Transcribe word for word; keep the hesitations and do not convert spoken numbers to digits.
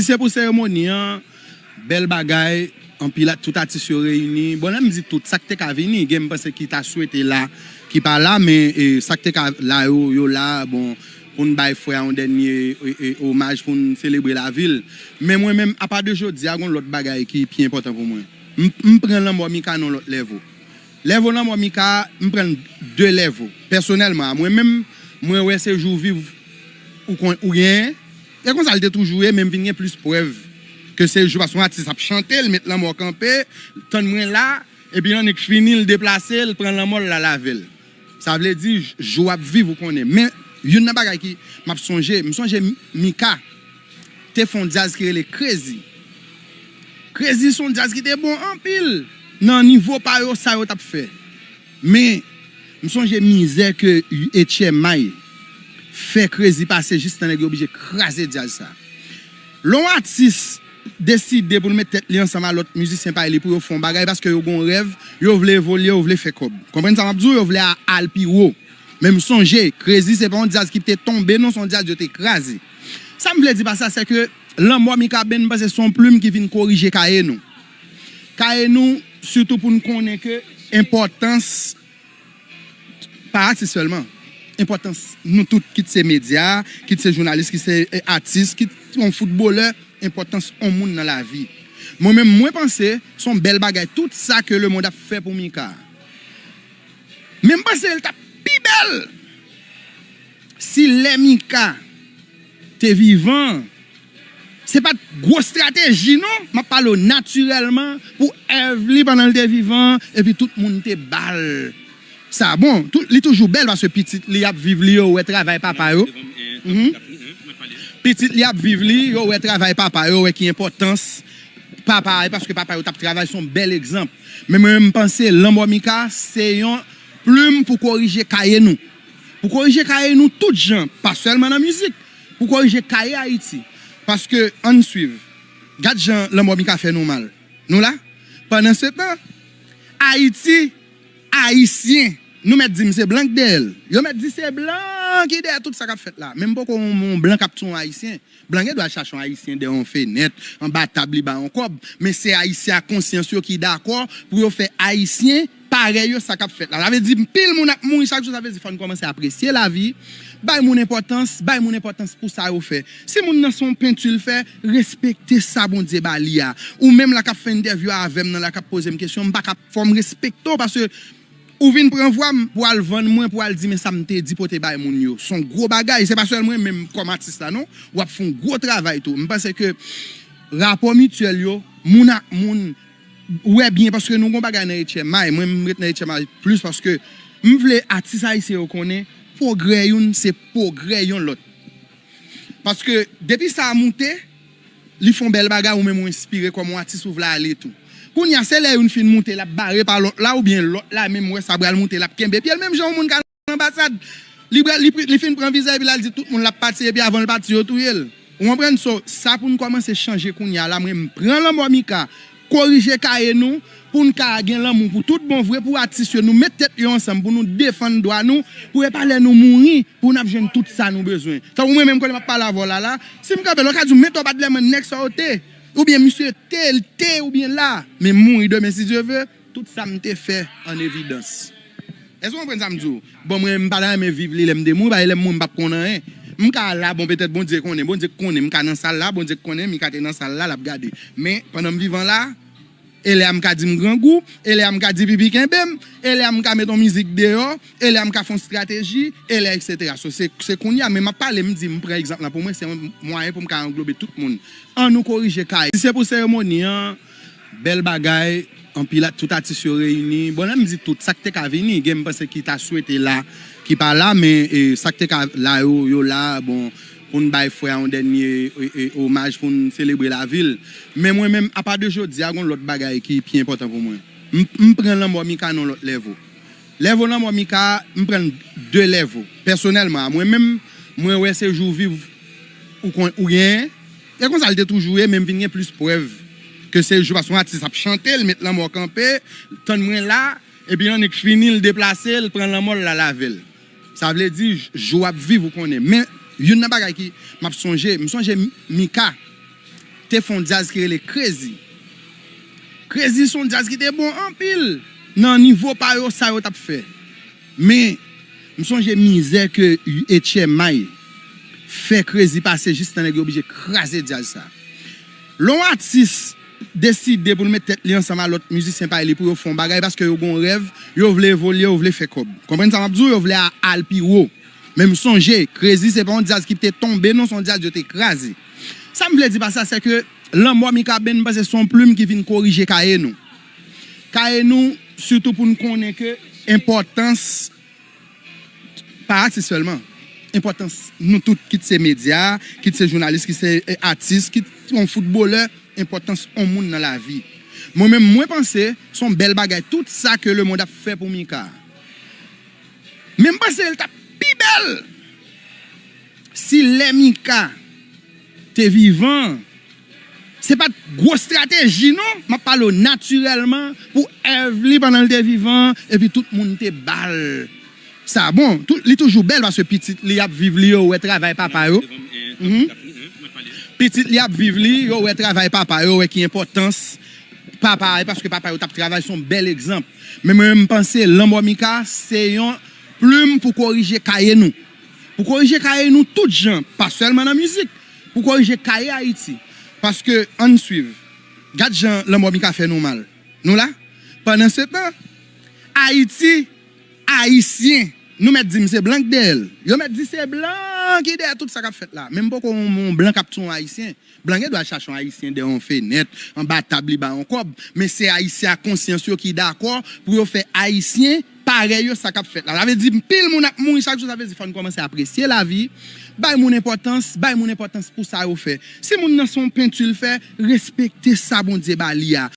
Se pou seremoni an, bèl bagay, anpil a-, tout atis yo reyini. Bon, lè m di tout, sa k te ka vini, gen m panse ki ta swete la, ki pa la, men e, sa k te ka la, yo, yo la, bon, pou n bay frè a yon dènye e, e, omaj, pou n selebre lavi l. Men mwen menm, apa de jodi a, gen lòt bagay ki pi enpòtan pou mwen. M, m pran lanmò Mika nan lòt lèvo. Lèvo lanmò Mika, m pran l de lèvo. Pèsonèlman, mwen menm, mwen wè se jou viv ou, kon, ou genyen. E konsa l te toujou ye, men m vin gen plis prèv ke se jou, paske yon atis ap chante, l met lanmò kanpe, tann mwen la, epi annik fini, l deplase, l pran lanmò, l al avè l. Sa vle di, jou ap viv, ou konnen. Men, youn nan bagay ki m ap sonje, m sonje Mika te fè yon djaz ki rele Crazy. Crazy se yon djaz ki te bon anpil nan nivo pa yo, sa yo t ap fè. Men, m sonje mizè ke H M I fè Crazy pase jis nan nèg yo oblije kraze djaz sa. Lè yon atis deside pou l met tèt li ansanm a lòt mizisyen pa li pou yo fè yon bagay paske yo gen yon rèv, yo vle evolye, yo vle fè kòb. Konprann sa m ap di w? Yo vle a-, al pi wo. Men m sonje, Crazy se pa yon djaz ki te tonbe, non, se yon djaz yo te kraze. Sa m vle di pa sa, se ke lanmò Mika Band, m panse se yon plim ki vin korije kaye nou. Kaye nou, sitou pou n konnen ke enpòtans, pa atis sèlman, enpòtans nou tout, kit se medya, kit se jounalis, kit se e, atis, kit se yon foutbolè, enpòtans yon moun nan lavi. Mwen menm, mwen panse, se yon bèl bagay, tout sa ke lemonn ap fè pou Mika. Men m panse l t ap pi bèl si lè Mika te vivan, se pa t gwo estrateji, non. M ap pale w natirèlman pou èv li pandan l te vivan, epi tout moun te ba l sa. Bon, tou, li toujou bèl paske pitit li ap viv li, yo wè travay papa yo. Mhm. Pitit li ap viv li, yo wè travay papa yo, wè ki enpòtans papa a, paske papa yo t ap travay, se yon bèl egzanp. Men mwen menm, m panse lanmò Mika se yon plim pou korije kaye nou. Pou korije kaye nou tout jan, pa sèlman nan mizik. Pou korije kaye Ayiti. Paske, ann swiv, gad jan lanmò Mika fè nou mal. Nou la? Pandan se tan, Ayiti, Ayisyen, nou mèt di m se blan k dèyè l. Yo mèt di se blan ki dèyè tout sa k ap fèt la. Men m poko yon, yon blan k ap touye yon Ayisyen. Blan gen dwa al chache yon Ayisyen dèyè yon fenèt, anba tab, li ba yon kòb. Men se Ayisyen a konsyans yo ki dakò pou yo fè Ayisyen parèy yo sa k ap fèt la. Sa vle di, anpil moun ap mouri chak jou, sa vle di, fò n kòmanse apresye lavi, bay moun enpòtans, bay moun enpòtans pou sa yo fè. Si moun nan se yon penti l fè, respekte sa Bondye ba li a. Ou menm la k ap fè entèvyou avè m nan la, k ap poze m kesyon, m pa ka, fò m respekte w, paske ou vin pran vwa m pou al vann mwen, pou al di, men sa m te di pote bay moun yo. Se yon gwo bagay. Se pa sèl mwen menm kòm atis la, non. W ap fè yon gwo travay tou. M panse ke rapò mityèl yo, moun ak moun, wè byen, paske nou gon bagay nan H M I. Mwen, m ret nan H M I plis paske m vle atis ayisyen yo konnen pwogrè youn se pwogrè yon lòt. Paske depi sa a moute, li fè yon bèl bagay, ou menm ou enspire kòm yon atis, ou vle ale tou. Kounye a, se lè youn fin moute, l ap bare pa lòt la, oubyen lòt la menm wè sa pral moute, l ap kenbe pye l, menm jan yon moun ka nan anbasad. Li, pral- li, pri- li fin pran viza, epi l al di tout moun l ap pati, epi avan l pati, yo touye l. Ou konprann? So, sa pou n kòmanse chanje kounye a la, mwen, m pran lanmò Mika, korije kaye nou, pou n ka gen lanmou pou tout bon vre, pou atis yo, nou met tèt yo ansanm, pou nou defann dwa nou, pou e pa lè nou mouri, pou n ap jwenn tout sa nou bezwen. Tankou mwen menm, kote m ap pale avè w la, la, si m kanpe la, w ka di m, men to pa t lè mwen nèg sa w te, oubyen misye te, l te, oubyen la, men mouri demen, si Dye ve, tout sa m te fè an evidans. Èske w konprann sa m di w? Bon, mwen, m pa ta renmen viv li lè m te mouri, paske lè m mouri, m p ap konn anyen. M ka la, bon, petèt Bondye konnen, Bondye k konnen, m ka nan sal la, Bondye k konnen, Mika te nan sal la, l ap gade. Men, pandan m vivan la, e lè a m ka di m grangou, e lè a m ka di pipi kenbe m, e lè a m ka met yon mizik deyò, e lè a m ka fè yon estrateji, e lè, et cetera. So, se, se kounye a, men m ap pale, m di, m pran egzanp lan pou mwen, se yon mwayen pou m ka anglobe tout moun. Ann nou korije kay. Si se pou seremoni an, bèl bagay, anpil a-, tout atis yo reyini. Bon, lè m di tout, sa k te ka vini, gen m panse ki ta swete la, ki pa la, men e, sa k te ka la, yo, yo la, bon, pou n bay frè a yon dènye e, e, omaj, pou n selebre lavi l. Men mwen menm, apa de jodi a, gen lòt bagay ki pi enpòtan pou mwen. M, m pran lanmò Mika nan lòt lèvo. Lèvo lanmò Mika, m pran l de lèvo. Pèsonèlman, mwen menm, mwen wè se jou viv ou, kon, ou genyen. E konsa l te toujou ye, men m vin gen plis prèv ke se jou, paske yon atis ap chante, l met lanmò kanpe, tann mwen la, epi annik fini, l deplase, l pran lanmò, l al avè l. Sa vle di, jou ap viv, ou konnen. Men, youn nan bagay ki m ap sonje, m sonje Mika te fè yon djaz ki rele Crazy. Crazy se yon djaz ki te bon anpil nan nivo pa yo, sa yo t ap fè. Men, m sonje mizè ke H M I fè Crazy pase jis nan nèg yo oblije kraze djaz sa. Lè yon atis deside pou l met tèt li ansanm a lòt mizisyen pa li pou yo fè yon bagay paske yo gen yon rèv, yo vle evolye, yo vle fè kòb. Konprann sa m ap di w? Yo vle a- al pi wo. Men m sonje, Crazy se pa yon djaz ki te tonbe, non, se yon djaz yo te kraze. Sa m vle di pa sa, se ke lanmò Mika Band, m panse se yon plim ki vin korije kaye nou. Kaye nou, sitou pou n konnen ke enpòtans, pa atis sèlman, enpòtans nou tout, kit se medya, kit se jounalis, kit se eh, atis, kit se yon foutbolè, enpòtans yon moun nan lavi. Mwen menm, mwen panse se yon bèl bagay, tout sa ke lemonn ap fè pou Mika. Men m panse l t ap pi bèl si lè Mika te vivan, se pa t gwo estrateji non, m ap pale w natirèlman pou èv li pandan l te vivan, epi tout moun te ba l sa. Bon, tou- li toujou bèl paske pitit li ap viv li, yo wè travay papa yo. Mhm. Pitit li ap viv li, yo wè travay papa yo, yo wè ki enpòtans papa a, paske papa yo t ap travay, se yon bèl egzanp. Men mwen menm, m panse lanmò Mika se yon plim pou korije kaye nou. Pou korije kaye nou tout jan, pa sèlman nan mizik. Pou korije kaye Ayiti. Paske, ann swiv. Gad jan lanmò Mika fè nou mal. Nou la? Pandan se tan, Ayiti, Ayisyen, nou mèt di m se blan k dèyè l. Yo mèt di se blan ki dèyè tout sa k ap fèt la. Men m poko wè yon blan k ap touye yon Ayisyen. Blan gen dwa chache yon Ayisyen dèyè yon fenèt, anba tab, li ba yon kòb. Men se Ayisyen ak konsyans yo ki dakò pou yo fè Ayisyen parèy yo sa k ap fèt la. Sa vle di, pil moun ap mouri chak jou, sa vle di, fò n kòmanse apresye lavi, bay moun enpòtans, bay moun enpòtans pou sa yo fè. Si moun nan se yon penti l fè, respekte sa Bondye ba li a.